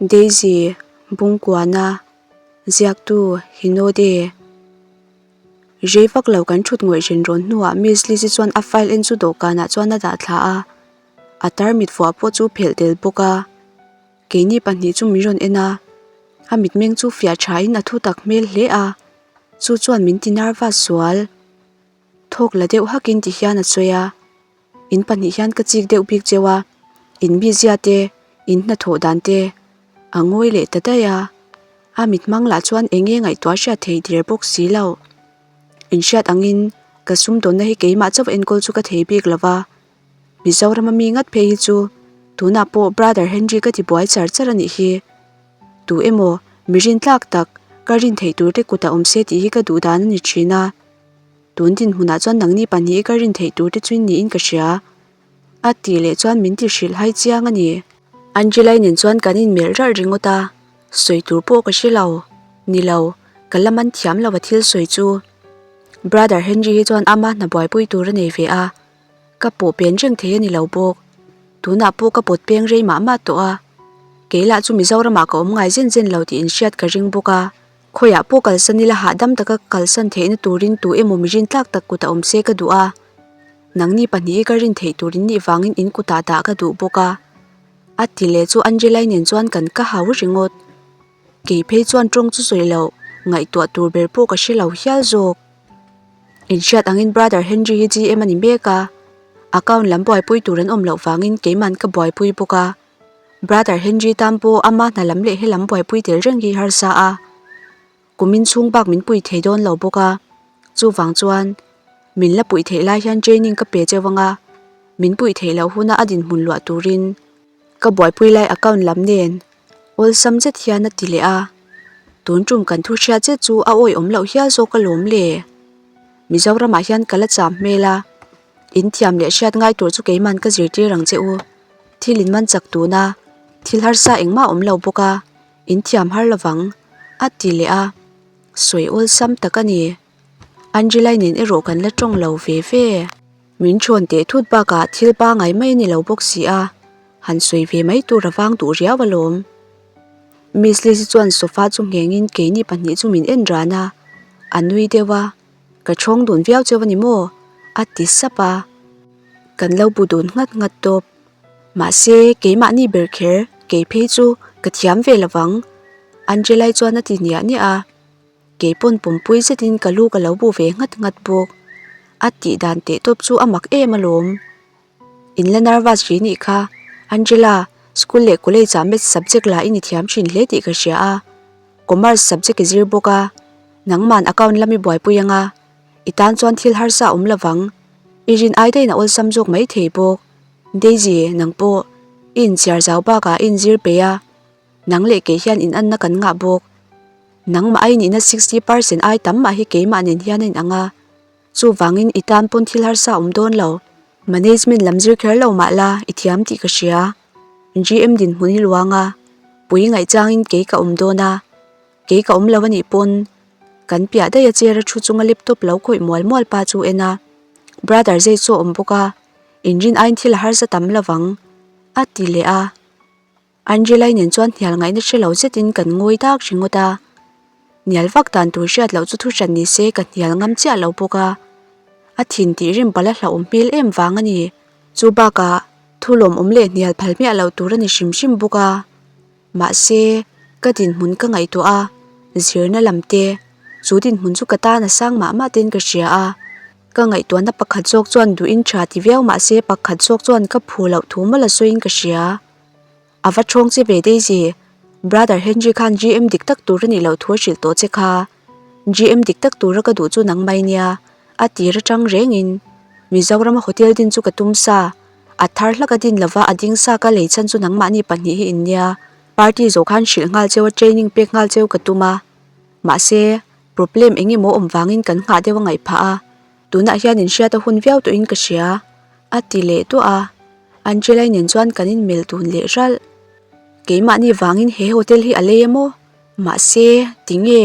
Daisy Bungkuana ziaktu Hinode. Rei vak lo kan thut ngawih hren rawn hnuah Miss Lizzy chuan a file en chu dawhkanah chuan a dah thla a, a tarmit vuah pawh chu phelh tel bawk a. Keini pahnih chu min rawn en a, a mitmeng chu fiah thain a thutak hmel hle a, chu chuan min ti nervous sual. Thawk la deuh hakin ti hian a sawi a, In pahnih hian ka chik deuh bik cheu a, in mizia te, in hnathawh dan te a ngawi leh ta daih a, a mit hmang lah chuan eng nge ngaihtuah hriat thei der bawk si lo. In hriat angin ka sumdawnna hi keimah chauh enkawl chu ka thei bik lo va, Mizorama mi ngat phei hi chu tunah pawh Brother Henry ka ti buai char char a nih hi. Tu emaw mi rintlak tak ka rin theih tur te kutah awm se tih hi ka duh dan a ni thin a. Tun dinhmunah chuan nangni pahnih ka rin theih tur te chu niin ka hria. A tih leh chuan min ti hrilh hai chiang a ni. Angela-i nen chuan kan inmelh ralh ringawt a, sawi tur pawh ka hre lo. Ni lo, ka la man thiam lo a thil sawi chu. Brother Henry hi chuan ama hna buaipui tur a nei ve a, Ka pawh pen reng thei a ni lo bawk. Tunah pawh ka pawt peng rei mah mah tawh a. Kei lah chu Mizoramah ka awm ngai zen zen lo tih inhriat ka ring bawk a. Khawiah pawh kalsan ila hahdam taka ka kalsan theihna turin tu emaw mi rintlak tak kut a awm se ka duh a. Nangni pahnih hi ka rin theih tur in nih vangin in kutah dah ka duh bawk a. A ti leh chu Angelai nen chuan kan ka hau ringawt. Kei phei chuan tawng chu sawi loh, ngaihtuah tur ber pawh ka hre lo hial zawk. Inhriat angin Brother Henry hi GM a ni mek a, account lam buaipui tur an awm loh vangin keiman ka buaipui bawk a. Brother Henry tan pawh ama hna lam leh helam buaipui tel reng hi harsa a, kumin chhung bak min pui thei dawn lo bawk a. Chuvang chuan min la puih theih lai hian training ka pe cheu anga, min puih theih loh huna a dinhmun luah turin ka buaipui lai account lam nen Awlsam zet hian a ti leh a, tun tum kan thu hriat zet chu a awih awm loh hial zawk alawm le. Mizoramah hian ka la cham hmel a, in thiam leh hriat ngai tur chu keiman ka zirtir ang che u. Thil in man chak tun a, thil harsa engmah awm lo bawk a, in thiam har lovang, a ti leh a, sawi awlsam tak a ni. Angelai nen erawh kan la tawng lo ve ve. Min thawn teh thut bakah thil pangai mai a ni lo bawk si a. Han sawi ve mai tur a vang duh riau alawm. Miss Lizzy chuan sofa chu nghengin keini pahnih chu min en ran a, a nui deuh a, Ka chhawng dun viau cheu a ni maw? a ti sap a. Kan lo bu dun nghat nghat tawp. Mahse, keimahni ber kher, kei phei chu ka thiam ve lovang, Angela-i chuan a ti niah niah a. Kei pawn pumpui zetin ka lu ka lo bu ve nghat nghat bawk. A tih dan teh tawp chu a mak em alawm. In la nervous ri nih kha. Angela, school leh college ah maths subject lah i ni thiam thin hle tih ka hria a. Commerce subject i zir bawk a. Nangman account lam i buaipui anga. I tan chuan thil harsa a awm lovang. I rin ai daihin a awlsam zawk mai thei bawk. Daisy, nang pawh i inchhiar zau bakah i inzir peih a. Nang leh kei hian inanna kan ngah bawk. Nangmah ai nihna 60% ai tam mah hi keimah nen hian a inang a. Chuvangin i tan pawn thil harsa awm dawn lo. Management lam zir kher lo mah la i thiam tih ka hria. GM dinhmun i luang a, pui ngaihchangin kei ka awm dawn a. Kei ka awm lo a nih pawn kan piah daih a chair a thu chunga laptop lo khawih mual mual pa chu en a. Brother zai chu a awm bawk a, inrin aiin thil a harsa tam lovang a ti leh a. Angelai nen chuan hnial ngaihna hre lo zetin kan ngawi dak ringawt a, hnial vak dan tur hriat loh chu thuhran ni se ka hnial ngam chiah lo bawk a, a thin tih rim pala hlauhawm hmel em vang a ni. Chu bakah thu lawmawm leh hnial phal hmiah loh tur a ni hrim hrim bawk a, mahse ka dinhmun ka ngaihtuah a, zirna lam te chu dinhmun chu ka tan a sang mah mah ten ka hria a. Ka ngaihtuahna pakhat zawk chuan duhin tha ti viau mahse pakhat zawk chuan ka phu loh thu mawlh a sawiin ka hria. A va thawng che ve Daisy, Brother Henry khan GM dik tak tur a nih loh thu a hrilh tawh che kha. GM dik tak tura ka duh chu nang mai nia, a tir atang rengin. Mizorama hotel din chu ka tum sa, a thar hlak a din lova a ding sa ka lei chhan chu nangmahni pahnih hi in nia. Party zawh khan hrilh nghal cheu a training pek nghal cheu ka tum a. Mahse, problem eng emaw awm vangin kan nghah deuh a ngaih phah a. Tunah hian inhriat a hun viau tawhin ka hria, a ti leh duah a. Angela-i nen chuan kan inmelh dun leh ralh. Keimahni vangin he hotel hi a lei emaw? Mahse, tinge?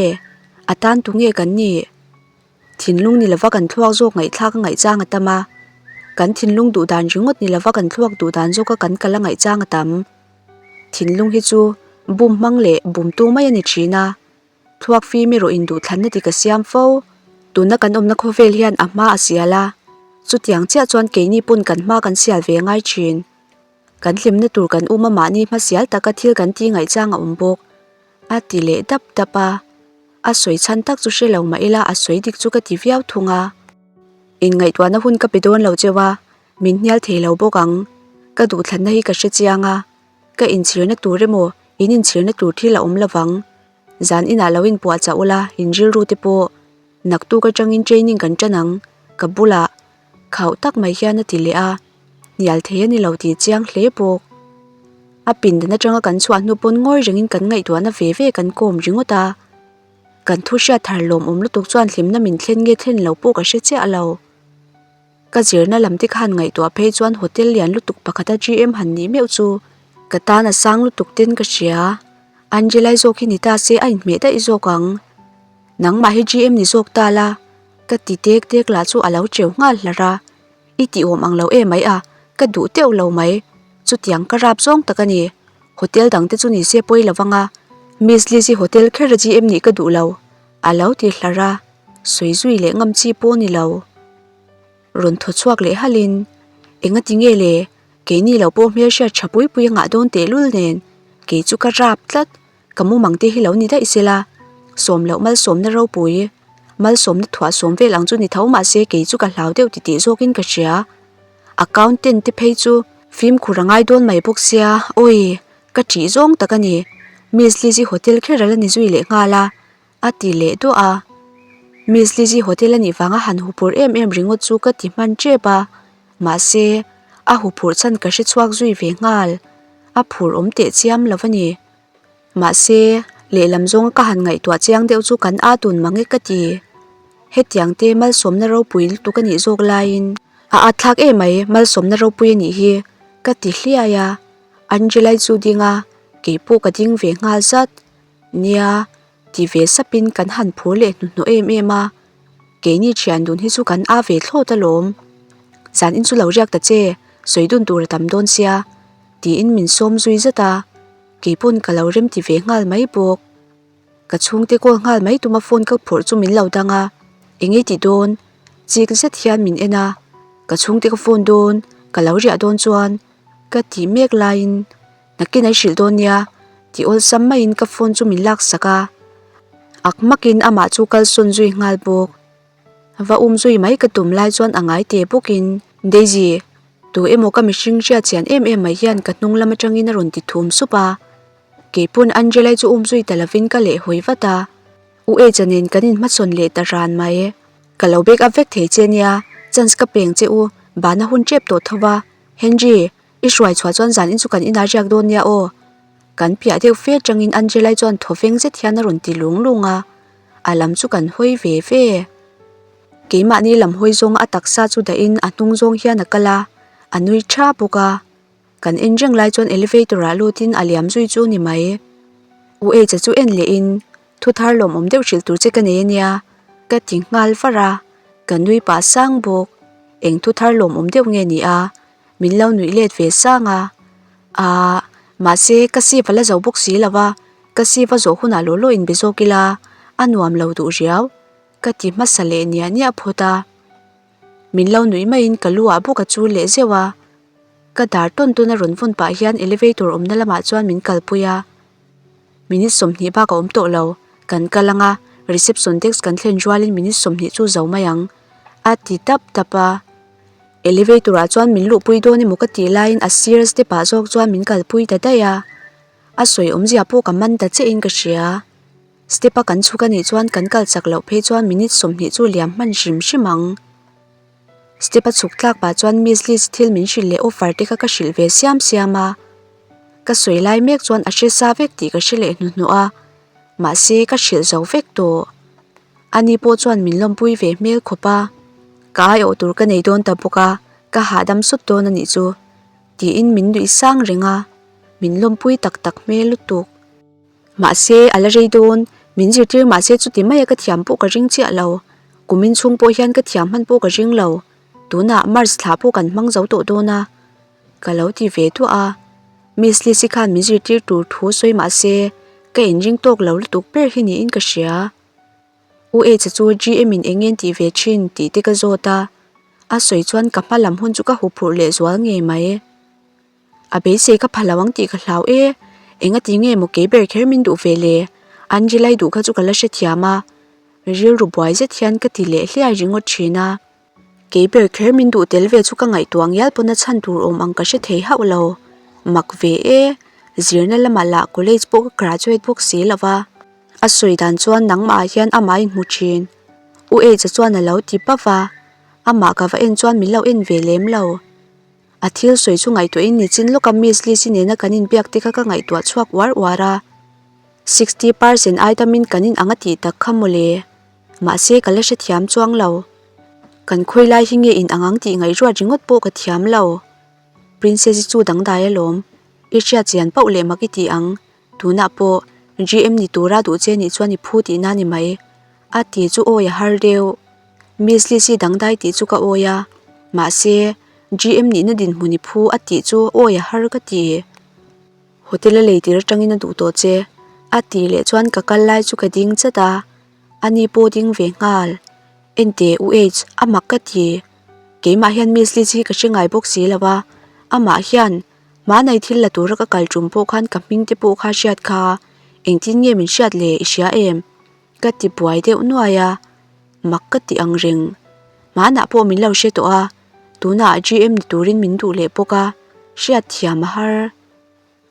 A tan tu nge kan nih? Thinlung ni lova kan thluak zawk ngaihthlak a ngaihchang a tam a. Kan thinlung duh dan ringawt ni lova kan thluak duh dan zawka kan kal a ngaihchang a tam. Thinlung hi chu. Bum hmang leh bumtu mai a ni thin a. Thluak fim erawh induhthlanna dik a siam fo. Tuna kan awmna khawvel hian a hma a sial a, chutiang chiah chuan keini pawn kan hma kan sial ve ngai thin. Kan hlimna tur kan um a mahni hma sial taka thil kan ti ngaihchang a awm bawk. A ti leh dap dap a. A sawi chhan tak chu hre lo mah ila a sawi dik chu ka ti viau thung a. Inngaihtuahna hun ka pe dawn lo cheu a, min hnial thei lo bawk ang. Ka duhthlanna hi ka hre chiang a. Ka inchhirna tur emaw in inchhirna tur thil a awm lovang. Zan inah lo inpuah chah ula in rilru te pawh naktuk atangin training kan tan ang ka bulah khauh tak mai hian a ti leh a, hnial thei a ni lo tih chiang hle bawk. A pindan atanga kan chhuah hnu pawn ngawi rengin kan ngaihtuahna ve ve kan kawm ringawt a, kan thu hriat thar lawmawm lutuk chuan hlimna min thlen nge thlen lo pawh ka hre chiah lo. Ka zirna lam te khan ngaihtuah phei chuan hotel lian lutuk pakhata GM han nih meuh chu ka tan a sang lutuk ten ka hria. Angelai zawk hi ni ta se a inhmeh daih zawk ang. Nangmah hi GM ni zawk ta la, ka ti tek tek lah chu a lo cheu nghal hlar a. I ti awm ang lo em mai a, ka duh teuh lo mai. Chutiang ka rap zawng tak a ni. Hotel dang te chu ni se pawi lo vang a, Miss Lizzy hotel kher a GM nih ka duh lo, a lo ti hlar a. Sawi zui leh ngam chi pawh ni lo. Rawn thaw chhuak leh halin, Enga ti nge le? Keini lo pawh hmelhriat tha pui pui a ngah dawn tehlul nen, kei chu ka rap tlat, ka mumang te hi lo ni daih sela, sawm loh malsawmna ropui, malsawmna thuah sawm vel ang chu ni tho mahse kei chu ka hlau deuh titih zawkin ka hria. Accountant te phei chu fimkhur a ngai dawn mai bawk sia, awi, ka ṭih zawng tak a ni. Miss Lizzy hotel kher a la ni zui leh nghal a. A ti leh duah a. Miss Lizzy hotel a nih vanga han huphurh em em ringawt chu ka ti hman tep a. Mahse, a huphurh chhan ka hre chhuak zui ve nghal. A phur awm teh chiam lo a ni. Mahse, lehlam zawnga ka han ngaihtuah chiang deuh chu kan a tun mang e ka ti. Hetiang te malsawmna ropui lutuk a nih zawk laiin a at thlak em mai malsawmna ropui a nih hi ka ti hliai a. Angelai chu ding a, keipawh ka ding ve nghal zat. Nia, ti ve sapin kan han phur leh hnuhnawh em em a, keini thian dun hi chu kan a ve thlawt alawm. Zan in chu lo riak ta che, sawi dun tur a tam dawn sia, tiin min sawm zui zat a, keipawn ka lo rem ti ve nghal mai bawk. Ka chhungte call nghal mai tuma phone ka phawrh chu min lo dang a, eng ei tih dawn? Chik zet hian min en a, ka chhungte ka phone dawn, ka lo riah dawn chuan ka tih mek laiin Nakin an hrilh dawn nia, tih awlsam maiin ka phone chu min laksak a, ak hmakin amah chu kalsawn zui nghal bawk. Va um zui mai ka tum lai chuan a ngai te bawkin, Daisy, tu emaw ka mihring hriat chian em em mai hian ka hnung lam atangin a rawn ti thum sup a, keipawn Angela-i chu um zui ta lovin ka lehhawi vat a, U H-a nen kan inhmachhawn leh ta ran mai. Ka lo back up vek thei che nia, chance ka peng che u, bana hun tep tawh tho va, Henry, I hruai chhuah chuan zan in chu kan inah riak dawn nia aw. Kan piah deuh fe atangin Angela-i chuan thaw veng zet hian a rawn ti lung lung a, a lam chu kan hawi ve ve. Keimahni lam hawi zawnga a taksa chu dahin a hnung zawng hian a kal a, a nui tha bawk a. Kan en reng lai chuan elevator ah lutin a liam zui chu ni mai. U H-a chu en lehin thu thar lawmawm deuh hrilh tur che ka nei ania ka ti nghal var a, ka nui pah sang bawk. Eng thu thar lawmawm deuh nge ni a? Min lo nuih let ve sang a, Aah, mahse ka sip a la zo bawk si lo va, ka sip a zawh hunah law law inbe zawk ila, a nuam lo duh riau, ka ti hmasa leh niah niah phawt a. Min lo nuih maiin ka lu ah bawk a chul leh zeuh a, ka dar tawn tawn a rawn vawn pah hian elevator awmna lamah chuan min kalpui a. Minute 20 bak a awm tawh lo, kan kal ang a, reception desk kan thlen rualin minute 20 chu zo mai ang, a ti tap tap a. Elevator ah chuan min luhpui dawn emaw ka tih laiin a sir step ah zawk chuan min kalpui ta daih a, a sawi awmzia pawh ka man ta chiah in ka hria. Step a kan chhuk anih chuan kan kal chak loh phei chuan minute 20 chu liam hman hrim hrim ang. Step a chhuk tlak pah chuan Miss Liz thil min hrilh leh offer te kha ka hrilh ve siam siam a, ka sawi lai mek chuan a hre sa vek tih ka hre leh hnuhnawh a, mahse ka hrilh zo vek tawh. Ani pawh chuan min lawmpui ve hmel khawp a, ka aiawh tur ka nei dawn ta bawk a, ka hahdam sawt dawn a nih chu, tiin min nuih sang reng a, min lawmpui tak tak hmel lutuk. Mahse, a la rei dawn, min zirtir mahse chuti maia ka thiam pawh ka ring chiah lo, kumin chhung pawh hian ka thiam hman pawh ka ring lo, tunah March thla pawh kan hmang zo tawh dawn a, ka lo ti ve duah a. Miss Lizzy khan min zirtir tur thu sawi mah se ka inring tawk lo lutuk ber hi niin ka hria. U H-a chu GM in eng ngen tih ve thin tih te ka zawt a, a sawi chuan ka hma lam hun chu ka huphurh leh zual ngei mai. A beisei ka pha lo ang tih ka hlau e, engati nge maw kei ber kher min duh ve le? Angela-i duh kha chu ka la hrethiam a, rilru buai zet hian ka ti leh hliai ringawt thin a. Kei ber kher min duh tel ve chu ka ngaihtuah ngial pawn a chhan tur awm ang ka hre thei hauh lo. Mak ve e, zirna lamah lah college pawh ka graduate bawk si lo va. A sawi dan chuan nangmah ah hian amah a inhmu thin. U H-a chuan a lo ti pap a, amah ka va en chuan min lo en ve lem lo. A thil sawi chu ngaihtuahin nichin lawka Miss Lizzy nena kan inbiak te kha ka ngaihtuah chhuak uar uar a. 60% ai tamin kan in ang a tih tak kha mawle. Mahse ka la hrethiam chuang lo. Kan khawi lai hi nge in ang ang tih ngaihruat ringawt pawh ka thiam lo. Princess-i chu dangdai alawm. I hriat chian pauh leh mak i ti ang. Tunah pawh GM ni tura duh che nih chuan i phu tihna ni mai. A ti chu awi a har deuh. Miss Lizzy dangdai tih chu ka awi a. Mahse GM nihna dinhmun i phu a tih chu awi a har ka ti. Hotel a lei tir atangin a duh tawh che. A tih leh chuan ka kal lai chu ka ding chat a, ani pawh ding ve nghal. Enteh U H, a mak ka ti. Keimah hian Miss Liz hi ka hre ngai bawk si lo a, amah hian hmanai thil la tura ka kal tum pawh khan ka hming te pawh kha hriat kha engtin nge min hriat le i hria em? Ka ti buai deuh nuai a, mak ka ti ang reng. Hmanah pawh min lo hre tawh a, tunah GM ni turin min duh leh bawk a, hriat thiam a har.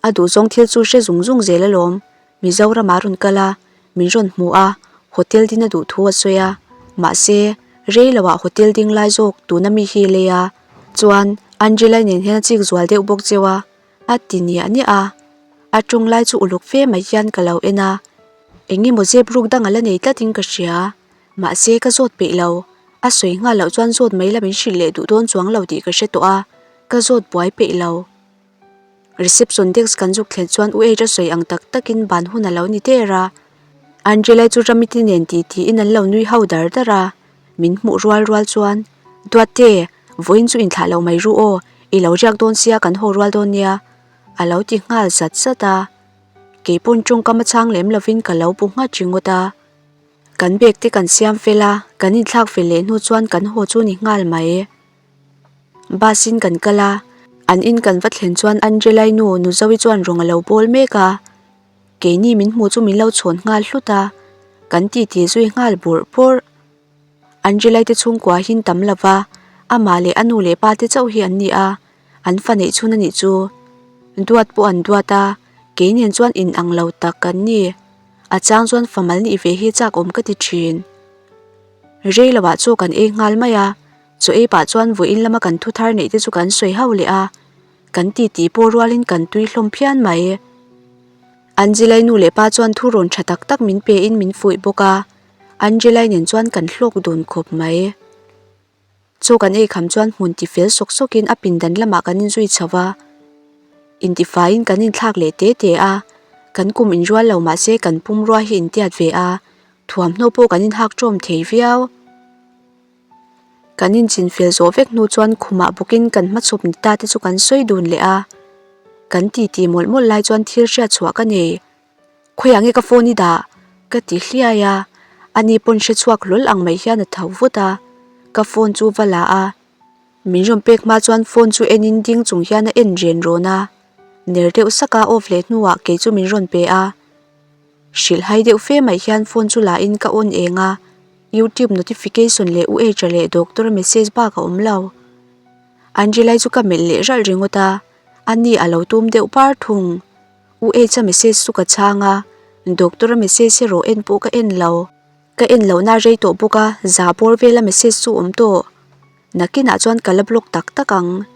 A duhzawng thil chu hre zung zung zel alawm. Mizoram a rawn kal a, min rawn hmu a, hotel din a duh thu a sawi a. Mahse, rei loah hotel ding lai zawk tuna mi hi lei a, chuan Angela-i nen hian a chik zual deuh bawk cheu a, a ti niah niah a. A tawng lai chu uluk fe mai hian ka lo en a, eng emaw zep ruk dang a la nei tlatin ka hria. Mahse, ka zawt peih lo. A sawi nghal loh chuan zawt mai la min hrilh leh duh dawn chuang lo tih ka hre tawh a, ka zawt buai peih lo. Reception desk kan zuk thlen chuan U H a sawi ang tak takin ban hun a lo ni der a. Angela chu Ramiti nen ti tiin an lo nui ho dar dar a. Min hmuh rual rual chuan, Duatte, vawiin chu inthlah lo mai ru aw, i lo riak dawn sia kan haw rual dawn nia, a lo ti nghal zat zat a. Keipawn tawngkam a chhang lem lovin ka lo bu nghat ringawt a. Kan bag te kan siam fel a, kan inthlak fel leh hnu chuan kan haw chu ni nghal mai. Bus in kan kal a, an in kan va thlen chuan Angela-i nu Nuzovi chuan rawng a lo bawl mek a, keini min hmuh chu min lo chhawn nghal hlut a, kan titi zui nghal bawrh bawrh. Angela-i te chhungkua hi an tam lo va, amah leh a nu leh pa te chauh hi an ni a, an fa neih chhun a nih chu. Duat pawh an duat a, kei nen chuan in ang lo tak kan ni. A chang chuan fa mal nih ve hi chak awm ka ti thin. Rei lovah chaw kan ei nghal mai a. Chaw ei pah chuan vawiin lama kan thu thar neih te chu kan sawi hauh leh a, kan titi pawh rualin kan tui hlawm phian mai. Angelai nu leh pa chuan thu rawn tha tak tak min pe in min fuih bawk a, Angelai nen chuan kan hlawk dun khawp mai. Chaw kan ei kham chuan hmun ti fel sawk sawk in a pindan lamah kan inzui chho va, intifaiin kan inthlak leh te te a, kan kum inrual lo mahse kan pumrua hi intiat ve a, thuamhnaw pawh kan inhak tawm thei viau. Kan inchinfel zawh vek hnu chuan khumah bawkin kan hmachhawp ni ta te chu kan sawi dun leh a, kan titi mawlh mawlh lai chuan thil hriat chhuah ka nei. Khawiah nge ka phone i dah? ka ti hliai a, ani pawn hre chhuak hlawl ang mai hian a tho vut a, ka phone chu va la a, min rawn pek hma chuan phone chu enin ding chung hian a en ren rawn a, ner deuh saka off leh hnuah kei chu min rawn pe a. Hrilh hai deuh fe mai hian phone chu la in ka on eng a, YouTube notification leh U H-a leh doctor message bak a awm lo. Angela-i chu ka melh leh ralh ringawt a, ani a lo tum deuh par thung. U H-a message chu ka chhang a, doctor-a message erawh en pawh ka en lo. Ka en lohna a rei tawh bawk a, za bawr vela message chu awm tawh. Nakinah chuan ka la block tak tak ang.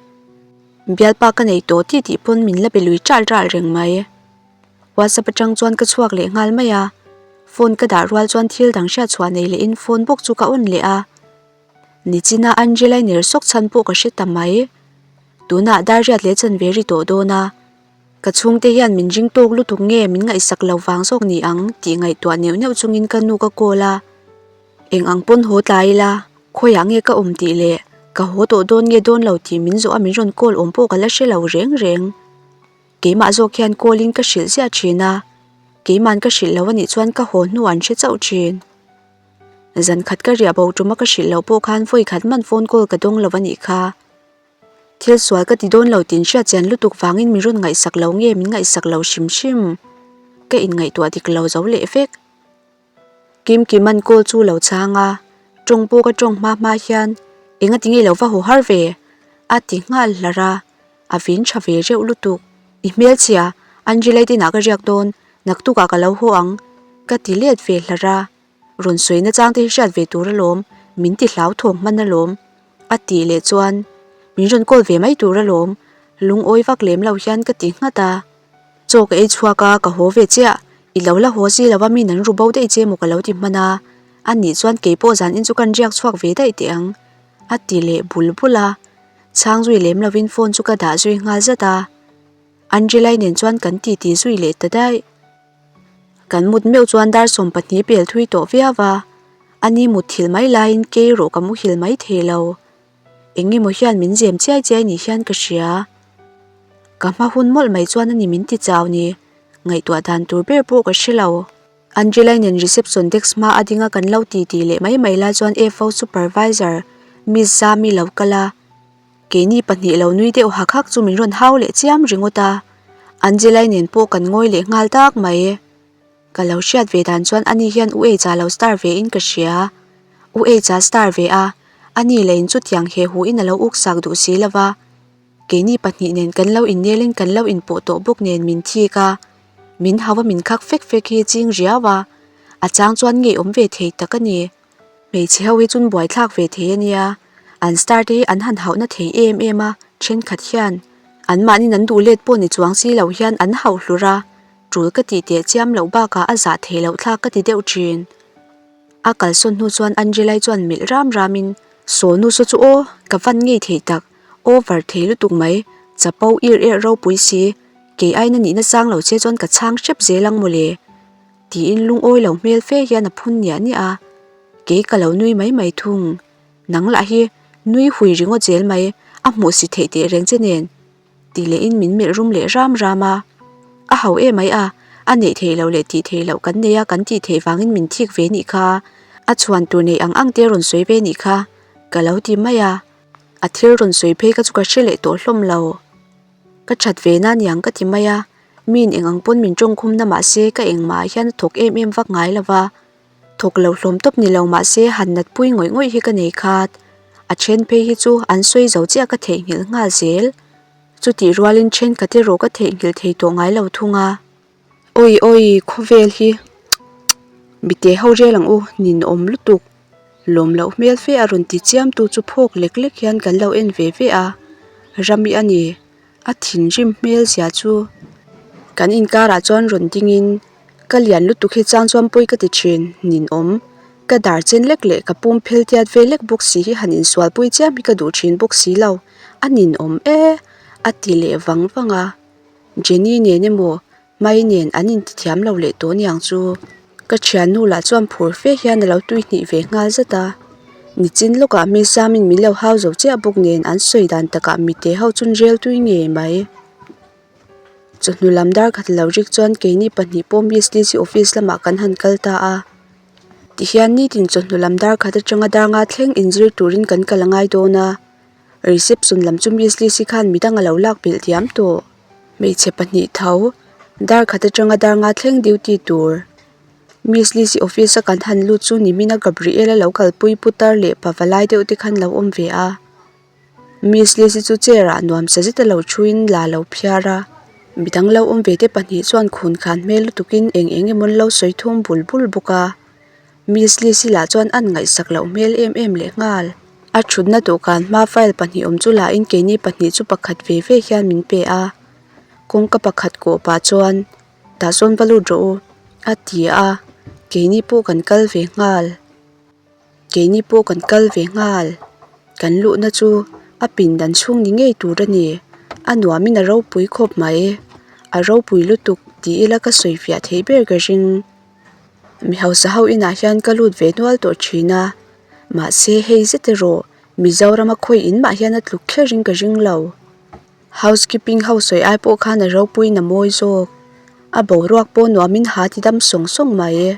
Bialpa ka nei tawh tih tih pawn min la be lui ṭalh ṭalh reng mai. WhatsApp atang chuan ka chhuak leh nghal mai a, phone ka dah rual chuan thil dang hriat chhuah nei lehin phone bawk chu ka on leh a. Nichina Angela-i ner sawk chhan pawh ka hre ta mai. Tunah dar riat leh chanve ri tawh dawn a, ka chhungte hian min ring tawk lutuk nge min ngaihsak lo vang zawk ni ang tih ngaihtuah neuh neuh chungin ka nu ka call a. Eng ang pawn haw tlai ila, khawiah nge ka awm tih leh ka haw tawh dawn nge dawn lo tih min zawh a min rawn call awm pawh ka la hre lo reng reng. Keimah zawk hian call in ka hrilh ziah thin a, keima'n ka hrilh lo anih chuan ka haw hnu an hre chauh thin. Zan khat ka riah bo tuma ka hrilh loh pawh khan vawi khat man phone call ka dawng lo anih kha. Thil sual ka ti dawn lo tih hriat chian lutuk vangin min rawn ngaihsak lo nge min ngaihsak lo hrim hrim. Ka inngaihtuah dik lo zo leh vek. Kim Kima'n call chu lo chhang a, tawng pawh ka tawng hma hma hian enga ti nge lo va haw har ve? a ti nghal hlar a, a vin tha ve reuh lutuk. I hmelchhia, Angela-i te inah ka riak dawn, naktukah ka lo haw ang ka ti let ve hlar a, rawn sawi na chang te hi hriat ve tur alawm, min ti hlauthawng hman alawm a tih leh chuan min rawn call ve mai tur alawm, lungawi vak lem lo hian ka ti nghat a. Chaw ka ei chhuak a, ka haw ve chiah. I lo la haw si lo a, min an ru bo daih che maw ka lo ti hman a. A nih chuan kei pawh zan in chu kan riak chhuak ve daih teh ang, a ti leh bul bul a. Chhang zui lem lovin phone chu ka dah zui nghal zat a. Angela-i nen chuan kan titi zui leh ta daih. Kan mut meuh chuan dar 12 pel thui tawh viau a. Ani mutthilh mai laiin kei erawh ka muhil mai thei lo. Eng emaw hian min zem chiai chiai ni hian ka hria. Ka hma hun mawlh mai chuan a ni min ti chau ni. Ngaihtuah dan tur ber pawh ka hre lo. Angela nen reception desk hma a ding a kan lo ti ti leh mai mai lai chuan FO supervisor Miss Zami lo kal a. Keini pahnih lo nui deuh hak hak chu min rawn hau leh chiam ringawt a. Angela nen pawh kan ngawi leh nghal tak mai. Ka lo hriat ve dan chuan ani hian U H-a lo star ve in ka hria. U H-a star ve a, ani leh in chutiang he hu in a lo uk sak duh si lo va. Keini pahnih nen kan lo innel in kan lo inpawh tawh bawk nen min thik a, min hau a min khak fek fek hi ching riau a, a chang chuan ngeiawm ve thei tak a ni. Hmeichhe ho hi chun buaithlak ve thei a nia, an star te hi an han hauhna thei em em a, thenkhat hian anmahnin an duh let pawh ni chuang si lo hian an hauh hlur a. Tul ka tih teh chiam loh bakah a zah theih loh thlak ka ti deuh thin. A kalsawn hnu chuan Angela-i chuan melh ram ramin, Saw nu saw chu aw, ka van ngei thei tak, over thei lutuk mai, chapo ir er ropui si, kei aina nihna sang lo che chuan ka chhang hrep zel ang mawle. Tiin lungawi lo hmel fe hian a phun niah niah a, kei ka lo nui mai mai thung. Nang lah hi nui hui ringawt zel mai, a hmuh si theih teh reng che nen. Tih lehin min melh rum leh ram ram a. A ho em ai a, a neih theih loh leh tih theih loh kan nei a, kan tih theih vangin min thik ve nih kha. A chhuan tur neih ang ang te rawn sawi ve nih kha, ka lo ti mai a. A thil rawn sawi phei kha chu ka hre leh tawh hlawm lo. Ka that ve na niang ka ti mai a, miin eng ang pawn min tawngkhum na mah se ka engmah ah hian a thawk em em vak ngai lo va. Thawk lo hlawm tawp ni lo mah se han nat pui ngawih ngawih hi ka nei khat. A then phei hi chu an sawi zo chiah ka theihnghilh nghal zel. Chutih rualin thenkhat erawh ka theihnghilh thei tawh ngai lo thung a. Awi awi khawvel hi mite ho rel ang u ninawm lutuk. Lawm loh hmel fe a rawn ti chiam tu chu phawk lek lek hian kan lo en ve ve a. Rami a ni. A thinrim hmel zia chu kan inkarah chuan rawn dingin ka lian lutuk hi chang chuan pawi ka ti thin ninawm ka dar chen lek leh ka pum phel tiat ve lek bawk si hi han insual pui chiam hi ka duh thin bawk si lo a ninawm e a ti leh vang vang a Jenny nen emaw Mai nen an intithiam lo leh tawh niang chu. Ka thiannu lah chuan phur fe hian a lo tui hnih ve nghal zat a. Nichin lawkah mi Samin min lo hau zo chiah bawk nen an sawi dan takah mite ho chun rel tui ngei mai. Chawhnu lam dar khat lo rik chuan keini pahnih pawh Miss Lizzy office lamah kan han kal ta a. Tihian nitin chawhnu lam dar khat atanga dar nga thleng inzir turin kan kal a ngai dawn a. Reception lam chu Miss Lizzy khan midang a lo lak belh diam tawh. Hmeichhe pahnih tho, dar khat atanga dar nga thleng duty tur. Miss Lizzy office a kan han lut chu nimina Gabriel-a lo kalpui putar leh pava lai deuh te khan lo awm ve a. Miss Lizzy chu chair ah nuam sa zet a lo thuin la lo phiar a. Midang lo awm ve te pahnih chuan khun khan hmel lutukin eng eng emaw an lo sawi thum bul bul bawk a. Miss Lizzy lah chuan an ngaihsak loh hmel em em leh nghal. A thutna dawhkan hma file pahnih awm chu lahin keini pahnih chu pakhat ve ve hian min pe a, kawngka pakhat kawh pah chuan tah sawn va lut rawh u a ti a, keini pawh kan kal ve nghal keini pawh kan kal ve nghal kan luhna chu a pindan chhung ni ngei tur a ni a nuamin a ropui khawp mai a ropui lutuk tih ila ka sawi fiah theih ber ka ring. Mi hausa ho inah hian ka lut ve nual tawh thin a mahse hei zet erawh Mizorama khawi in mah hian a tluk kher in ka ring lo. Housekeeping ho sawi ai pawh khan a ropuiin a mawi zawk. A boruak pawh nuamin ha ti dam sawng sawng mai.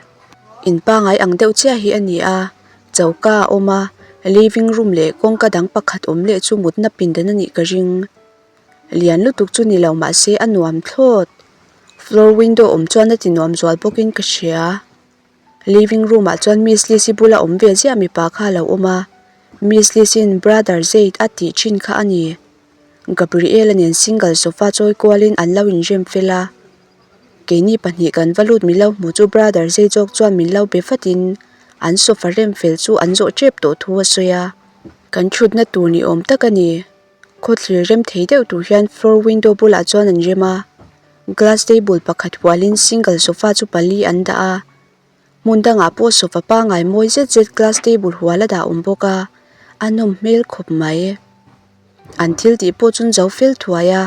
In pangai ang deuh chiah hi a ni a, choka a awm a, living room leh kawngka dang pakhat awm leh chu mutna pindan a nih ka ring. Lian lutuk chu ni lo mahse a nuam thlawt. Floor window awm chuan a ti nuam zual bawkin ka hria. Living room ah chuan Miss Lizzy bula awm ve ziah mipa kha a lo awm a, Miss Lizzy-in Brother Zaid a tih thin kha a ni. Gabriel-a nen single sofa chawi kualin an lo inrem fel a. Keini pahnih kan va lut min lo hmu chu Brother Zaid zawk chuan min lo be vatin an sofa rem fel chu an zawh tep tawh thu a sawi a. Kan thutna tur ni awm tak a ni. Khawthlir rem thei deuh tur hian floor window bulah chuan an rem a, glass table pakhat hualin single sofa chu pali an dah a, hmun dangah pawh sofa pangai mawi zet zet glass table hual a dah awm bawk a, a nawm hmel khawp mai. An thil tih pawh chu an zo fel thuai a,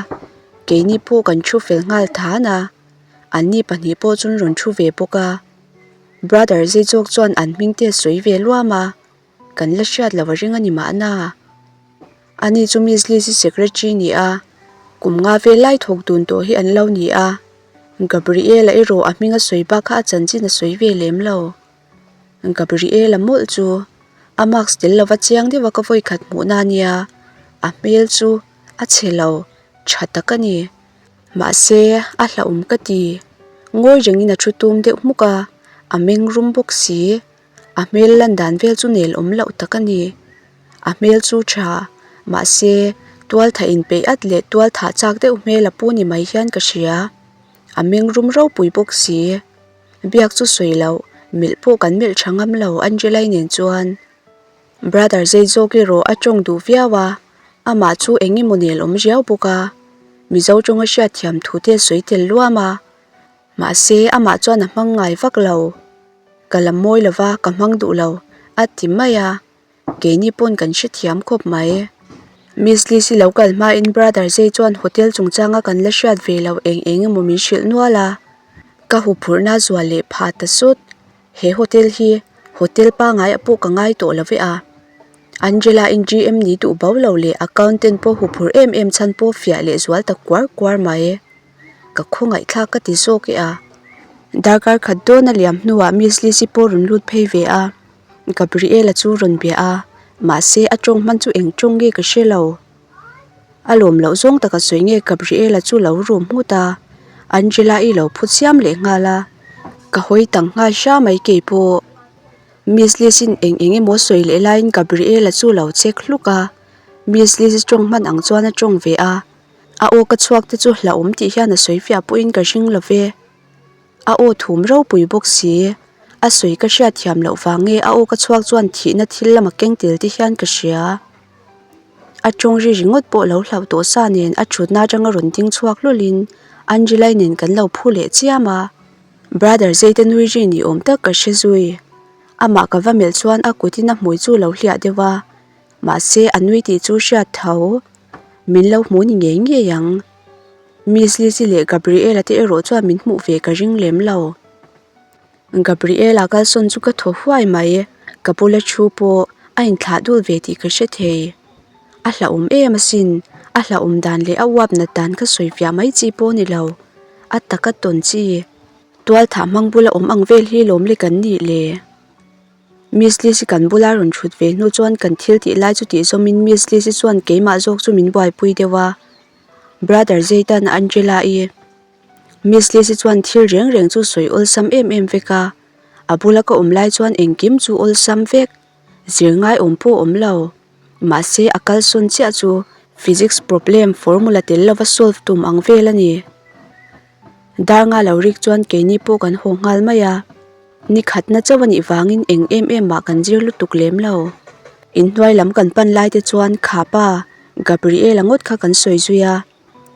keini pawh kan thu fel nghal than a, anni pahnih pawh chu an rawn thu ve bawk a, brother zet zawk chuan an hming te a sawi ve luam a. Kan la hriat lo a ring a ni mahna. Ani chu Miss Liz-i secretary ni a, kum nga vel lai thawk dun tawh hi an lo ni a. Gabriela erawh a hming a sawi bak kha a chanchin a sawi ve lem lo. Gabriela mawlh chu a mask tel lova chiang deuha ka vawi khat hmuhna a nia, a hmel chu a chhe lo, tha tak a ni. Mahse, a hlauhawm ka ti. Ngawi rengin a thu tum deuh hmuk a, a meng rum bawk si. A hmel lan dan vel chu nel awm loh tak a ni. A hmel chu tha, mahse tual thah inpeih at leh tual thah chak deuh hmel a pu ni mai hian ka hria. A meng rum ropui bawk si. Biak chu sawi loh, melh pawh kan melh tha ngam lo Angela-i nen chuan. Brother zei zawk erawh a tawng duh viau a, amah chu eng emaw nel awm riau bawk a. Mizo tawnga hriatthiam thu te a sawi tel luam a. Mahse amah chuan a hmang ngai vak lo. Ka la mawi lo va, ka hmang duh lo, a ti mai a, keini pawn kan hrethiam khawp mai. Miss Lizzy lo kal hmain Brother Jay chuan hotel chungchanga kan la hriat ve lo eng eng emaw min hrilh nual a, ka huphurhna zual leh phah ta sawt. He hotel hi hotel pangaiah pawh ka ngai tawh lo ve a. Angela-in GM ni duh bo lo leh accountant pawh huphurh em em chhan pawh fiah leh zual ta kuar kuar mai. Ka khawngaihthlak ka ti zawk e a. Darkar khat dawn a liam hnuah Miss Lizzy pawh rawn lut phei ve a, Gabriela chu rawn bia a, mahse a tawng hman chu eng tawng nge ka hre lo. A lawm loh zawng taka sawi nge Gabriela chu lo rum nghut a, Angela-i lo phu chiam leh nghal a, ka hawi tang nghal hra mai keipawh. Miss Lizzy-in eng eng emaw sawi leh laiin Gabriela chu lo check hluk a, Miss Lizzy tawng hman ang chuan a tawng ve a. A aw ka chhuak te chu hlauhawm tih hian a sawi fiah pawhin ka hring lo ve. A aw thum ropui bawk si. A sawi ka hriat thiam loh vang nge a aw ka chhuak chuan thihna thil lama keng tel te hian ka hria. A tawng ri ringawt pawh lo hlauh tawh sa nen a thutna atanga rawn ding chhuak hlawlhin Angela-i nen kan lo phu leh chiam a. Brother Zeite nui ri ni awm tak ka hre zui. Amah ka va melh chuan a kutin a hmui chu lo hliah deuh a. Mahse a nui tih chu hriat tho. Min lo hmu ni ngei ngei ang. Miss Lizzy leh Gabriela te erawh chuan min hmuh ve ka ring lem lo. Gabriela kalsawn chu ka thaw huai mai, ka bula thu pawh a inthlah dul ve tih ka hre thei. A hlauhawm em asin, a hlauhawm dan leh a uap nat dan ka sawi fiah mai chi pawh a ni lo. A taka tawn chi. Tualthah hmang bula awm ang vel hi lawm le kan nih le. Miss Lizzy kan bula rawn thut ve hnu chuan kan thil tih lai chu tih zawmin Miss Lizzy chuan keimah zawk chu min buaipui deuh a, Brother Zaytan Angela-i. Miss Lizzy chuan thil reng reng chu sawi awlsam em em vek a, a bula ka awm lai chuan engkim chu awlsam vek, zir ngai awm pawh awm lo. Mahse a kalsawn chiah chu physics problem formula tel lova solve tum ang vel a ni. Dar nga lo rik chuan keini pawh kan haw nghal mai a. Ni khatna chauh a nih vangin eng em em mah kan zir lutuk lem lo. Inhnuai lam kan pan lai te chuan Khapa, Gabriela ngawt kha kan sawi zui a.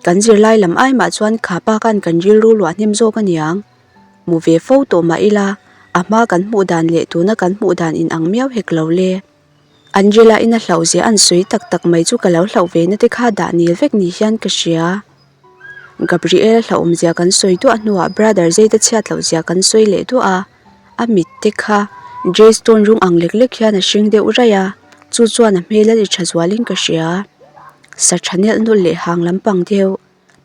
Kan zirlai lam ai mah chuan Khapa khan kan rilru luah hnem zawk a niang. Hmu ve fo tawh mah ila, a hma kan hmuh dan leh tuna kan hmuh dan inang miau hek lo le. Angela in a hlauh zia an sawi tak tak mai chu ka lo hlauh ve na te kha dah nil vek ni hian ka hria. Gabriel hlauhawm zia kan sawi duah hnuah brother Zeta chhiat loh zia kan sawi leh duah a, a mit te kha Jay stone rawng ang lek lek hian a hring deuh raih a, chu chuan a hmel a ti tha zualin ka hria. Sa tha nelh nawlh leh hang lampang deuh,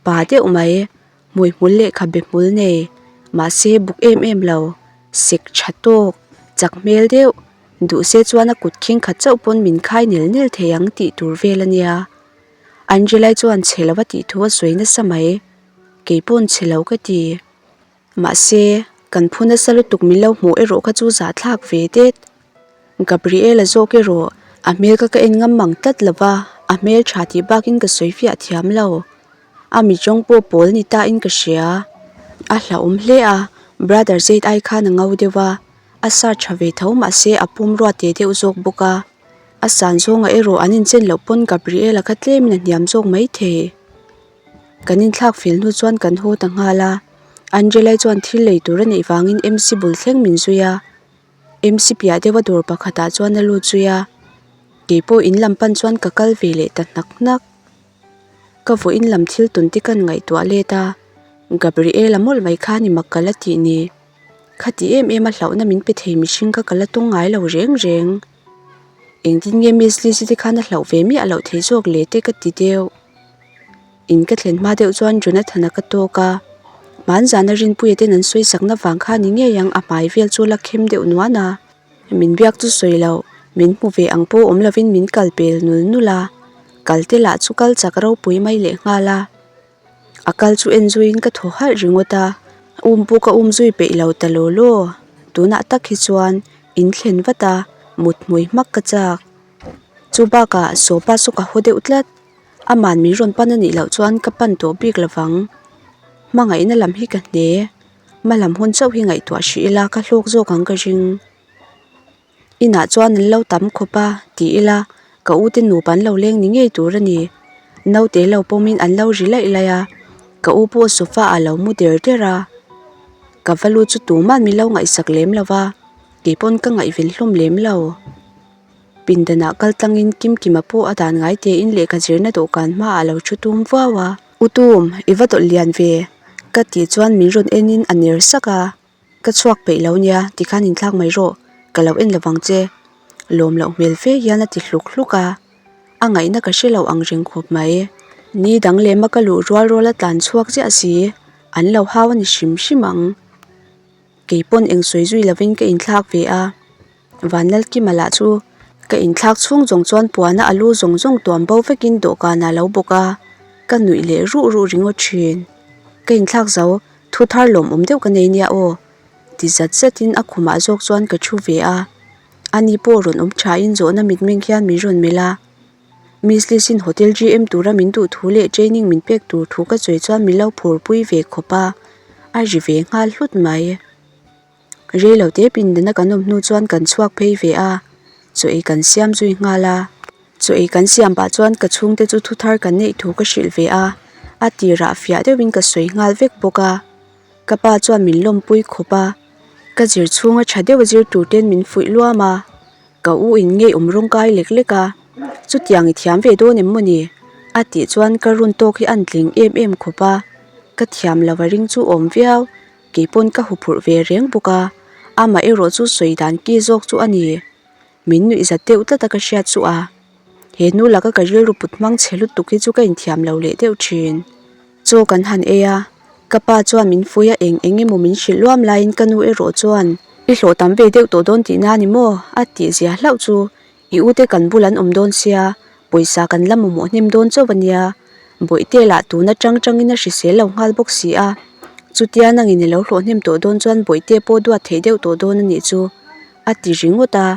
pa deuh mai, hmuihmul leh khabe hmul nei, mahse buk em em lo, sek tha tawk, chak hmel deuh, duh se chuan a kut khing khat chauh pawn min khai nel nel thei ang tih tur vel a nia. Angela-i chuan chhe lova tih thu a sawi nasa mai, kei pawn chhe lo ka ti. Mahse, kan phu nasa lutuk min lo hmuh erawh kha chu zahthlak ve det. Gabriela zawk erawh a hmel kha ka en ngam mang tlat lo va, a hmel tha tih bakin ka sawi fiah thiam lo. A mitrawng pawh pawl ni ta in ka hria. A hlauhawm hle a, brother Zaid ai khan a ngo deuh a, a sa tha ve tho mahse a pum ruat te deuh zawk bawk a. A san zawngah erawh an inchen loh pawn Gabriela kha tlemin a hniam zawk maithei. Kan inthlak fel hnu chuan kan haw ta nghal a, Angela-i chuan thil lei tur a neih vangin MC bul thleng min zui a, MC piah deuha dawr pakhatah chuan a lut zui a, keipawh in lam pan chuan ka kal ve leh ta hnak hnak. Ka vawiin lam thil tawn te kan ngaihtuah let a, Gabriela mawlh mai kha ni mak ka la tih ni. Khati em em a hlauhna min pe thei mihring kha ka la tawng ngai lo reng reng. Engtin nge Miss Lizzy te khan a hlauh ve miah loh thei zawk le te ka ti deuh. In ka thlen hma deuh chuan Jonathan-a ka tawk a, hmanzana Rinpuia ten an sawi sakna vang kha ni ngei ang a hmai vel chu la khem deuh nuan a. Min biak chu sawi loh, min hmu ve ang pawh awm lovin min kal pel nul nul a, kal te lah chu kal chak ropui mai leh nghal a. A kal chu en zuiin ka thaw halh ringawt a, um pawh ka um zui peih lo ta law law. Tunah tak hi chuan in thlen vat a, mut hmui hmak ka chak. Chu bakah sofa saw ka haw deuh tlat. Aman min rawn pan a nih loh chuan ka pan tawh bik lovang. Hmangaihna lam hi ka hne. Hma lam hun chauh hi ngaihtuah hrih ila ka hlawk zawk ang ka ring. Inah chuan an lo tam khawp a ti ila ka u te nupa an lo leng ni ngei tur a ni. Naute lo pawmin an lo ri laih laih a, ka u pawh sofa ah lo mu der der a. Ka va lut chu tuman min lo ngaihsak lem lo va, keipawn ka ngaihven hlawm lem lo. Pindanah kal tlangin Kimkima pawh a dan ngai tein lehkha zirna dawhkan hmaah a lo thu tum vuau a. U Tum, i va dawlh lian ve, ka tih chuan min rawn enin a ner sak a. Ka chhuak peih lo nia, tikhan inthlak mai rawh, ka lo en lovang che. Lawm loh hmel fe hian a ti hluk hluk a, a ngaihna ka hre lo ang reng khawp mai. Ni dang lema ka luh rual rual a tlan chhuak chiah si, an lo hau a ni hrim hrim ang. Kei pawn eng sawi zui lovin ka inthlak ve a. Vanlalkima lah chu ka inthlak chhung zawng chuan puana a lu zawng zawng tuam bo vekin dawhkanah a lo bawk a, ka nuih leh ruh ruh ringawt thin. Ka inthlak zo, thu thar lawmawm deuh ka nei nia aw ti zat zatin a khumah zawk chuan ka thu ve a. Ani pawh rawn awm thain zawhna mitmeng hian min rawn melh a. Miss Lisin Hotel GM tura min duh thu leh training min pek tur thu ka sawi chuan min lo phurpui ve khawp a, a ri ve nghal hlut mai. Reilo te pindana kan awm hnu chuan kan chhuak phei ve a, chaw ei kan siam zui nghal a. Chaw ei kan siam pah chuan ka chhungte chu thu thar kan neih thu ka hrilh ve a, a tirah fiah deuhin ka sawi nghal vek bawk a. Ka pa chuan min lawmpui khawp a, ka zir chhunga tha deuh a zir tur ten min fuih luam a, ka u in ngei awm rawng kai lek lek a, chutiang i thiam ve dawn em mawni? a tih chuan ka run tawk hi a an tling em em khawp a, ka thiam lo a ring chu awm viau. Kei pawn ka huphurh ve reng bawk a, amah erawh chu sawi dan ki zawk chu a ni. Min nuih zat deuh tlat a ka hriat chu a. He nu laka ka rilru put hmang chhe lutuk hi chu ka inthiam lo leh deuh thin. Chaw kan han ei a, ka pa chuan min fui a eng eng emaw min hrilh luam laiin ka nu erawh chuan i hlawh tam ve deuh tawh dawn tihna a ni maw? a tih zia hlauh chu I ute kan bul an awm dawn sia, pawisa kan la mamawh hnem dawn chauh a nia. Bawihte lah tun atang tangin a hrisel lo nghal bawk si a. Chutia nangin i lo hlawh hnem tawh dawn chuan bawihte pawh duat theih deuh tawh dawn a nih chu, a ti ringawt a.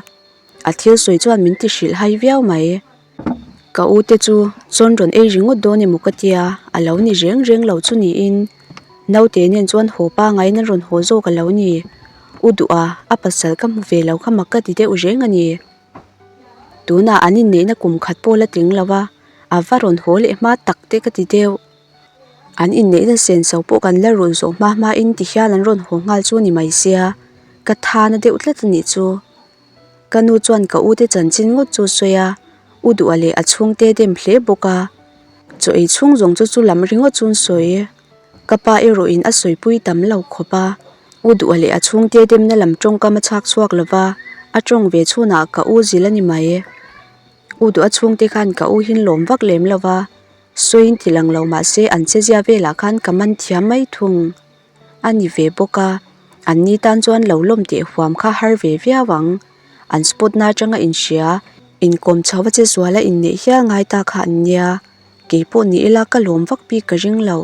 A thil sawi chuan min ti hrilh hai viau mai. Ka ute chu chawn rawn ei ringawt dawn emaw ka tia, a lo ni reng reng lo chu niin. Naute nen chuan haw pangaiin an rawn haw zawk a lo ni. U duh a, a pasal ka hmu ve lo kha mak ka ti deuh reng a ni. Tunah an inneihna kum khat pawh la tling lo va, a va rawn haw leh hma tak te ka ti deuh. An inneihna senso pawh kan la rulh zawh hma hmain ti hian an rawn haw nghal chu a ni mai sia, ka thana deuh tlat a nih chu. Ka nu chuan ka ute chanchin ngawt chu a sawi a, u duh a leh a chhungte dem hle bawk a. Chaw ei chhung zawng chu chu lam ringawt chu an sawi. Ka pa erawhin a sawipui tam lo khawp a, u duh leh a chhungte demna lam tawngkam a chhak chhuak lo va, a tawng ve chhunah ka u zil a ni mai. U duh a chhungte khan ka u hin lawm vak lem lo va, sawiin ti lang lo mah se an chezia velah khan ka man thiam mai thung a ni ve bawk a, an ni tan chuan lo lawm teh huam kha har ve viau ang. An spot na atanga inhria, inkawm chho a che zuala inneih hial ngai ta kha an nia. Kei pawh ni ila ka lawm vak bik ka ring lo.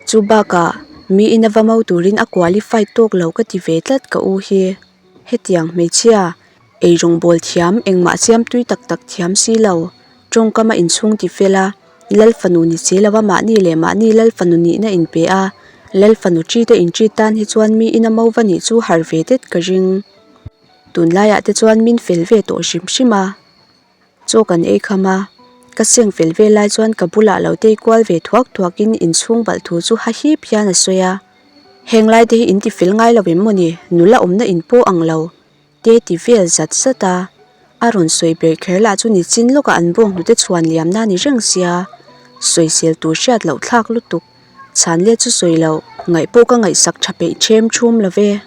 Chu bakah mi ina va mo turin a qualified tawk lo ka ti ve tlat ka u hi. Hetiang hmeichhia, eirawng bawl thiam engmah siam tui tak tak thiam si lo, tawngkam a inchhung ti fel a, Lal fanu ni si lova mahni leh mahni Lal fanu nihna inpe a, Lal fanu treat a intreat tan hi chuan mi ina mo va nih chu har ve det ka ring. Tunlaiah te chuan min fel ve tawh hrim hrim a. Chaw kan ei kham a, ka seng fel vel lai chuan ka bulah lo tei kual ve thuak thuak in inchhung balh thu chu ha hip hian a sawi a. Heng lai te hi in ti fel ngai lo em maw ni, nula awmna in pawh ang lo te ti vel zat zat a. A rawn sawi ber kher lah chu nichin lawkah an bawng hnute chhuan liam na ni reng sia, sawisel tur hriat loh thlak lutuk, chhan let chu sawi loh, ngaih pawh ka ngaihsak tha peih ṭhem ṭhum lo ve.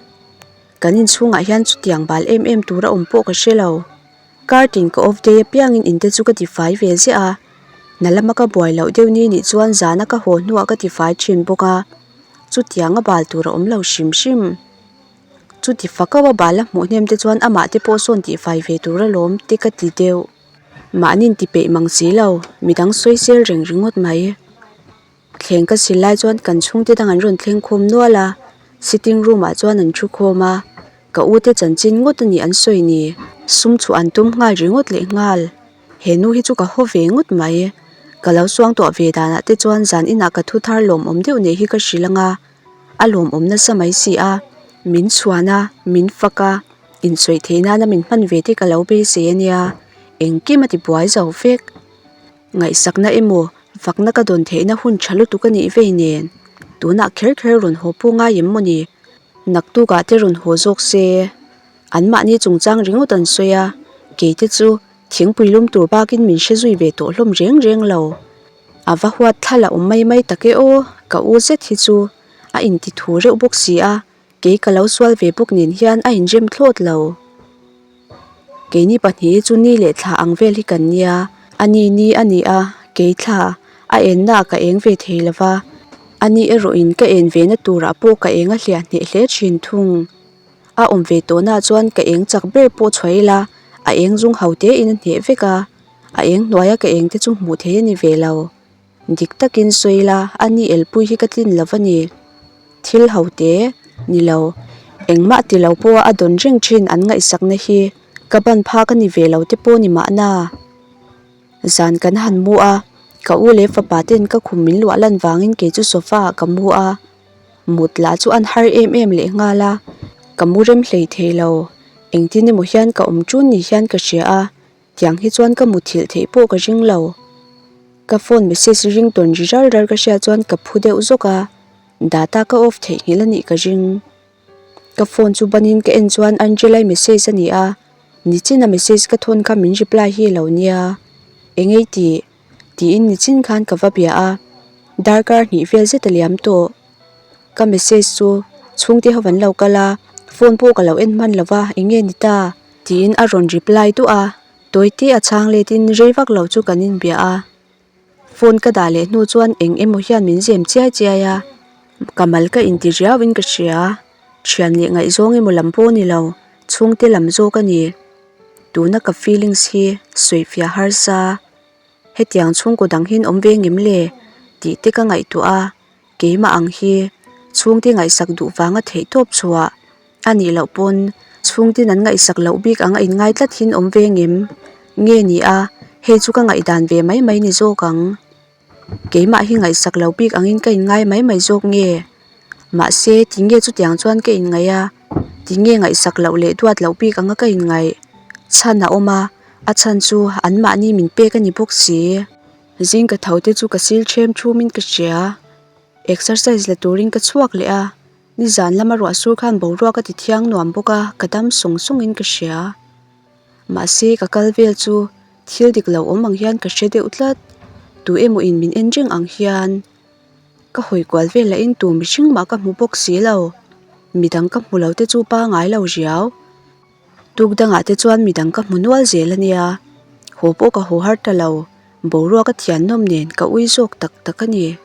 Kan inchhungah hian chutiang bal em em tur a awm pawh ka hre lo. Kar tin ka off day apiangin inte chu ka tifai ve ziah a, hna lama ka buai loh deuh ni nih chuan zana ka haw hnuah ka tifai thin bawk a, chutiang a bal tur a awm lo hrim hrim. Chuti fak auh a bal a hmuh hnem te chuan amah te pawh sawn tihfai ve tur alawm te ka ti deuh. Mahni inti peih mang si lo, midang sawi sel reng ringawt mai. Thleng ka sil lai chuan kan chhungte dang an rawn thleng khawm nual a, sitting room ah chuan an thu khawm a, ka u te chanchin ngawt a ni an sawi ni, sum chhuah an tum nghal ringawt leh nghal, he nu hi chu ka haw ve ngawt mai, ka lo suangtuah ve danah te chuan zan inah ka thu thar lawmawm deuh nei hi ka hrilh ang a, a lawmawm nasa mai si a, min chhuan a, min fak a, insawi theih nana min hman ve te ka lo beisei a nia, engkim a ti buai zo vek. Ngaihsakna emaw, fakna ka dawn theihna hun tha lutuk a nih vei nen, tunah kher kher rawn haw pawh ngai em maw ni? Naktukah te rawn haw zawk se, anmahni chungchang ringawt an sawi a, keite chu thingpui lum tur bakin min hre zui ve tawh hlawm reng reng lo. A va huat thla la awm mai mai tak e aw, ka u zet hi chu a inti thu reuh bawk si a, Kei ka lo sual ve bawk nen hian a inrem thlawt lo. Keini pahnih hi chu ni leh thla ang vel hi kan nia, a ni ni a ni a, kei thla a enna ah ka eng ve thei lo va, a ni erawhin ka en ve na turah pawh ka eng a hliah hneh hle thin thung. A awm ve tawhna ah chuan ka eng chak ber pawh chhuah ila a eng zung ho tein a hneh vek a, a eng hnuaia ka eng te chu hmuh theih a ni ve lo. Dik takin sawi ila, a ni elpui hi ka tlin lo va ni. Thil ho te ni lo, engmah ti lo pawha a dawn reng thin an ngaihsakna hi ka ban phak a ni ve lo te pawh ni mahna. Zan kan han mu a, ka u leh fapa ten ka khum min luah lan vangin kei chu sofa ah ka mu a, mut lah chu an har em em leh nghal a, ka mu rem hlei thei lo, engtin emaw hian ka awm ṭun ni hian ka hria a. Tiang hi chuan ka muthilh theih pawh ka ring lo. Ka phone message ring tawn ri ral ral ka hriat chuan ka phu deuh zawk a, data ka off theihnghilh a nih ka ring. Ka phone chu banin ka en chuan Angela-i message a ni a, nichin a message ka thawn kha min reply hi lo nia. Engei tih? Tiin nichin khan ka va bia a, darkar hnih vel zet a liam tawh. Ka message chu chhungte ho an lo kal a, phone pawh ka lo en hman lo va, enge ni ta? Tiin a rawn reply duah a, tawite a chhang letin rei vak lo chu kan inbia a. Phone ka dah leh hnu chuan eng emaw hian min zem chiai chiai a, ka mal ka inti riauin ka hria. Thian leh ngaihzawng emaw lam pawh a ni lo, chhungte lam zawk a ni. Tuna ka feelings hi sawifiah harsa. Hetiang chhungkaw dang hian awm ve ngem le? tih te ka ngaihtuah a. Keimah ang hi chhungte ngaihsak duh vanga theih tawp chhuah a nih loh pawn chhungtin an ngaihsak loh bik ang a inngai tlat hin awm ve ngem nge ni a, hei chu ka ngaihdan ve mai mai ni zawk ang. Keimah hi ngaihsak loh bik angin ka inngai mai mai zawk nge? Mahse tinge chutiang chuan ka inngaih a, tinge ngaihsak loh leh duat loh bik anga ka inngaih? Chhan a awm a, a chhan chu anmahni min pek a ni bawk si. Zing ka tho te chu ka sil ṭhem ṭhumin ka hria. Exercise la turin ka chhuak leh a, nizan lama ruah sur khan boruak a ti thiang nuam bawk a, ka dam sawng sawngin ka hria. Mahse ka kal vel chu thil dik lo awm ang hian ka hre deuh tlat, tu emaw in min en reng ang hian. Ka hawi kual vel lahin tu mihring mah ka hmu bawk si lo, midang ka hmu lo te chu pangai lo riau. Tuk dangah te chuan midang ka hmu nual zel a nia. Haw pawh ka haw har ta lo, boruak a thiannawm nen ka ui zawk tak tak a ni.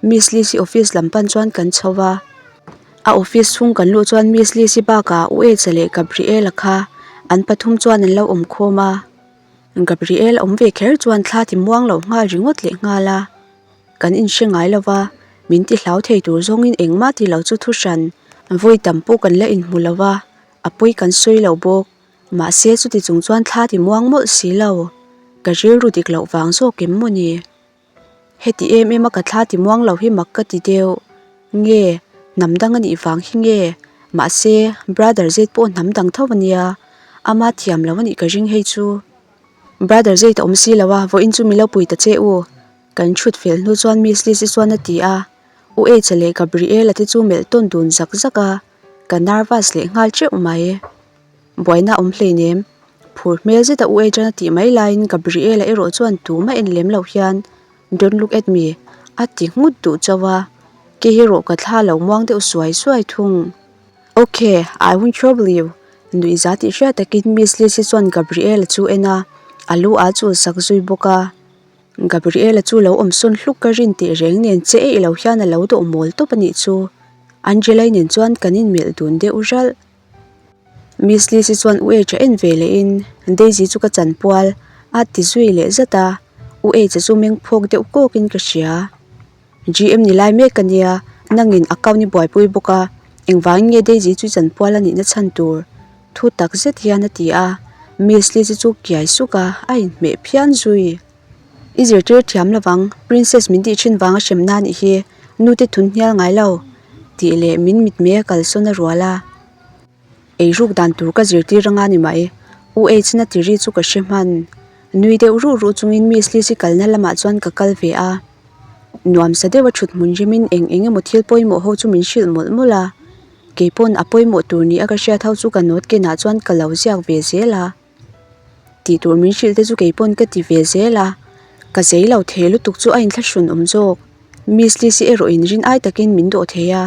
Miss Liz-i office lam pan chuan kan chho va, a office chhung kan luh chuan Miss Liz-i bakah U Echa leh Gabriela kha an pathum chuan an lo awm khawm a. Gabriel awm ve kher chuan thla ti muang lo nghal ringawt leh nghal a, kan inhre ngai lo va, min ti hlau thei tur zawngin engmah ti lo chu thu hran vawi tam pawh kan la inhmu lo va, a pawi kan sawi lo bawk. Mahse chuti chung chuan thla ti muang mawlh si lo, ka rilru dik loh vang zawk em maw ni? Heti em em a ka thla ti muang lo hi mak ka ti deuh. Nge, hnam dang a nih vang hi nge? Mahse, brother zet pawh hnam dang tho a nia, ama thiam lo a nih ka ring hei chu. Brother zet a awm si lo a, vawiin chu mi lo pui ta che u. Kan thut fel hnu chuan Miss Liz-i chuan a ti a, U H-a leh Gabriel-a te chu melh tawn dun zak zak a, ka nervous leh nghal teuh mai. Buaina a awm hleinem. Phur hmel zeta U Adrian a tih mai laiin Gabriela erawh chuan tumah en lem lo hian Don't look at me a ti nghut duh chauh a, kei erawh ka thla lo muang deuh suai suai thung. Ok, I won't trouble you nuih za tih hriat takin Miss Lizzy chuan Gabriela chu en a, a lu a chul sak zui bawk a. Gabriela chu lo awm sawn hluk ka rin teh reng nen che eih lo hian a lo dawh mawl tawp a nih chu. Angela-i nen chuan kan inmelh dun deuh ralh. Miss Lizzy chuan U H-a en ve lehin Daisy chu ka chanpual a ti zui leh zat a, U H-a chu meng phawk deuh kawkin ka hria. GM ni lai mek ka nia, nangin account i buaipui bawk a, engvangin nge Daisy chu i chanpual a nihna chhan tur? Thu tak zet hian a ti a, Miss Lizzy chu kiai suk a, a inhmeh phian zui. I zirtir thiam lovang, Princess min tih thin vanga hremna anih hi, nute thun hnial ngai lo, tih leh min mitmei a kalsawn a rual a. Eiruk dan tur ka zirtir anga ni mai, U H-na ti ri chu ka hre hman. Nui deuh ruh ruh chungin Miss Liz-i kalna lamah chuan ka kal ve a. Nuamsa deuha thut hmun rimin eng eng emaw thil pawimawh ho chu min hrilh mawlh mawlh a. Keipawn a pawimawh tur ni a ka hriat ho chu ka note kenah chuan ka lo ziak ve zel a. Tih tur min hrilh te chu keipawn ka ti ve zel a, ka zei lo thei lutuk chu a inthlahrun awm zawk. Miss Lizzy erawh in rin ai takin min dawh thei a,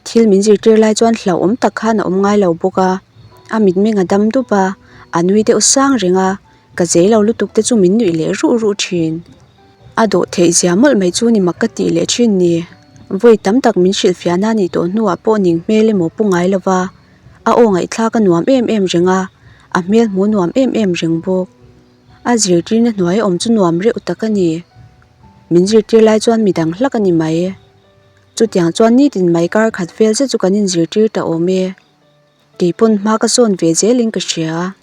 thil min zirtir lai chuan hlauhawm tak khan a awm ngai lo bawk a, a mitmeng a dam dup a, a nui deuh sang reng a, ka zei lo lutuk te chu min nuih leh ruh ruh thin. A dawh theih zia mawlh mai chu ni mak ka tih leh thin ni. Vawi tam tak min hrilhfiahna a nih tawh hnuah pawh ning hmel emaw pu ngai lova, A aw ngaihthlak a nuam em em reng a, a hmel hmuh nuam em em reng bawk. A zirtirna hnuai awm chu nuam reuh tak a ni. Min zirtir lai chuan midang hlak a ni mai. Chutiang chuan nitin mai kar khat vel zet chu kan inzirtir ta awm e. Keipawn hma ka sawn ve zelin ka hria.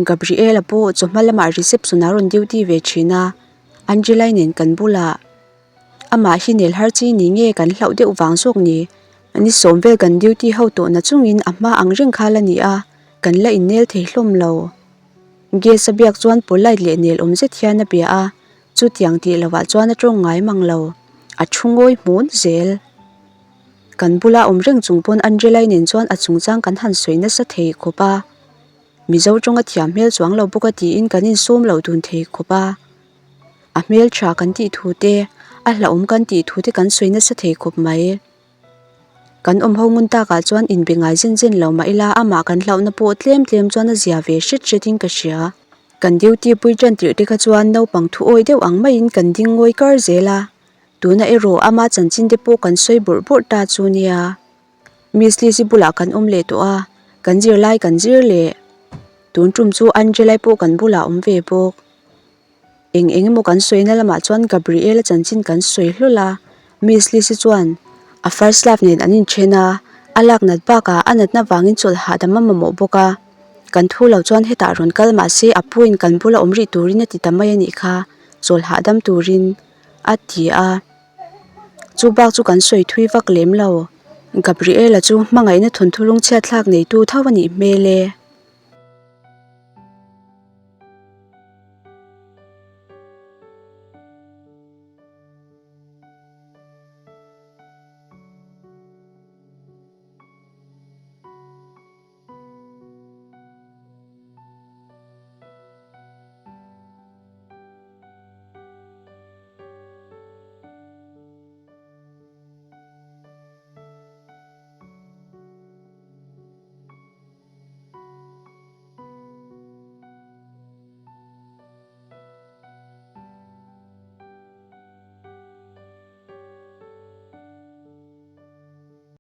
Gabriela pawh chawhma lamah reception a rawn duty ve thin a, Angela-i nen kan bulah. Amah hi nel har chi ni nge kan hlauh deuh vang zawk ni? Ni sawm vel kan duty ho tawh na chungin a hma ang reng kha la ni a, kan la innel thei hlawm lo. Gas a biak chuan polite leh nel awm zet hian a bia a, chutiang tih lovah chuan a tawng ngai mang lo, a thu ngawi hmun zel. Kan bula awm reng chung pawn Angela-i nen chuan a chungchang kan han sawi nasa thei khawp a, Mizo tawnga thiam hmel chuang lo bawk a tiin kan insawm loh dun thei khawp a. A hmel tha kan tih thu te, a hlauhawm kan tih thu te kan sawi nasa thei khawp mai. Kan awm ho ngun takah chuan inbe ngai zen zen lo mah ila amah kan hlauhna pawh tlem tlem chuan a zia ve hret hretin ka hria. Kan duty pui tan tirh te kha chuan naupang thu awi deuh ang maiin kan ding ngawi kar zel a, tuna erawh ama chanchin te pawh kan sawi bawrh bawrh ta chu nia. Miss Lizzy bulah kan awm leh tawh a, kan zirlai kan zir leh. Tun tum chu Angela-i pawh kan bulah a awm ve bawk. Eng eng emaw kan sawina lamah chuan Gabriela chanchin kan sawi hlawl a, Miss Lizzy chuan a first love nen an inthen a, a lak nat bakah a natna vangin chawlh hahdam a mamawh bawk a, kan thu lo chuan hetah rawn kal mahse a puin kan bula awm rih turin a ti ta mai a nih kha, chawlh hahdam turin a ti a. Chu bak chu kan sawi thui vak lem lo, Gabriela chu hmangaihna thawnthu lungchhiat thlak neitu tho a nih hmel e.